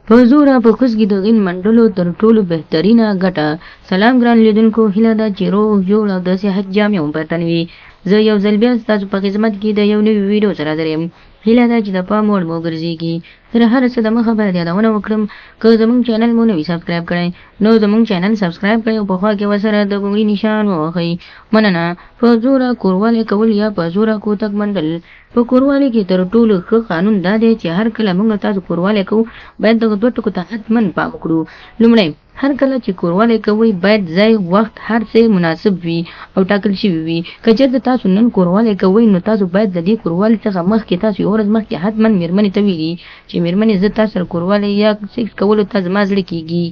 په زوره په خوست کې د غین منډلو تر ټولو بهترینه ګټه. سلام ګران لیدونکو، هیله ده چې روغ جوړ او د صحت جامې مو پر تن وي. زه یو ځل بیا ستاسو په خدمت کې د یو نوي ویډیو سره حاضر یم. هیله ده چې د پام وړ مو وګرځیږي. تر هر څه د مخه باید یادونه وکړم، که زموږ چینل مو نه وي سبسکرایب کړی نو زموږ چینل سبسکرایب کړئ او په خوا کې ورسره د ګونګړي نشان ووهئ. مننه. په زوره کوروالی کول یا په زوره کوتک منډل. په کوروالی کې تر ټولو ښه قانون دا دی چې هر کله موږ تاسو کوروالی کوو باید دغه دوه ټکو ته حتما پام وکړو. لومړی، هر کله چې کوروالی کوئ باید ځای، وخت، هر څه مناسب وي او ټاکل شوي وي. که چېرته تاسو نن کوروالی کوئ نو تاسو باید له دې کوروالي څخه مخکې تاسو یوه ورځ مخکې حتما مېرمنې ته ویلي چې مېرمنې زه تاسو سره کوروالی یا سیکس کولو ته زما زړه کېږي.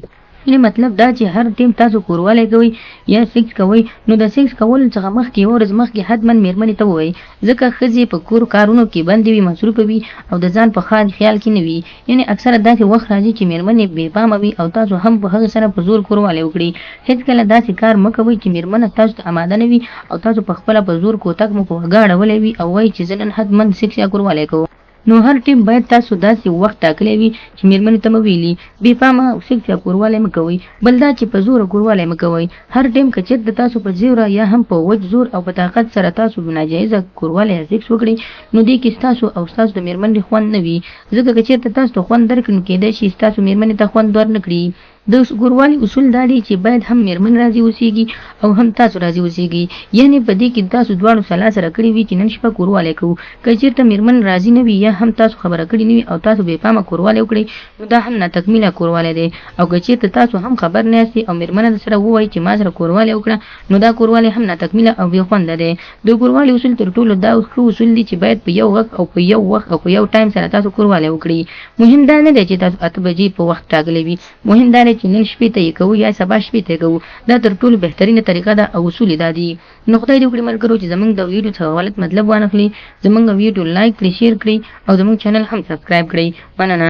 یعنې مطلب دا چې هر ټیم تاسو کوروالی کوئ یا سیکس کوئ نو د سیکس کولو څخه مخکې یوه ورځ مخکې حتما میرمنې ته ووایئ، ځکه ښځې په کور کارونو کې بندې وي، مصروفه وي او د ځان په خیال کې نه وي. یعنې اکثره داسې وخت راځي چې میرمنې بې پامه وي او تاسو هم په هغې سره په زور کوروالی وکړي. هیڅکله داسې کار مه کوئ چې میرمنه تاسو ته اماده نه وي او تاسو په خپله په زور کوتک مو په وږه اړولی وي او وایي چې زه نن حتما سیکس یا کوروالی کوم. نو هر ټیم باید تاسو داسې وخت ټاکلی وي چې میرمنې ته مه ویلي بې پامه سیکس یا کوروالی مه کوئ. بل دا چې په زوره کوروالی مه کوئ. هر ټیم که چېرته تاسو په زوره یا هم په وچ زور او په طاقت سره تاسو ناجایزه کوروالی یا سیکس وکړي نو دې کې ستاسو او ستاسو د میرمنې خوند نه وي، ځکه که چېرته تاسو ته خوند درکړي نو کېدای شي ستاسو میرمنې ته خوند ورنکړي. د ګوروالي اصول دا دي چې باید هم میرمن راضي اوسیږي او هم تاسو راضي اوسیږئ، یعنې په دې کې تاسو دواړو سلا سره کړې وي چې نن شپه کوروالی کوو. که چیرته میرمن راضي نه وي یا هم تاسو خبره کړې نه وي او تاسو بې پامه کوروالی وکړئ نو دا هم ناتکمیله کوروالی دی، او که چیرته تاسو هم خبر نه یاستئ او میرمنه درسره ووایي چې ما سره کوروالی وکړه نو دا کوروالی هم ناتکمیله او بې خونده دی. د کوروالی اصول تر ټولو دا ښه اصول دي چې باید په یو غږ او په یو وخت او په یو ټایم سره تاسو کوروالی وکړئ. مهم دا نه دی چې تاسو 8 بجې په وخت ټاکلی وي، مهم دا دی چې نن شپې ته یې کوو یا سبا شپې ته یې کوو. دا تر ټولو بهترینه طریقه ده او اصول یې دا دي. نو خدای دې وکړي ملګرو چې زموږ د ویډیو څخه غلط مطلب وانخلي. زموږ ویډیو لایک کړئ، شیر کړئ او زموږ چینل هم سبسکرایب کړئ. مننه.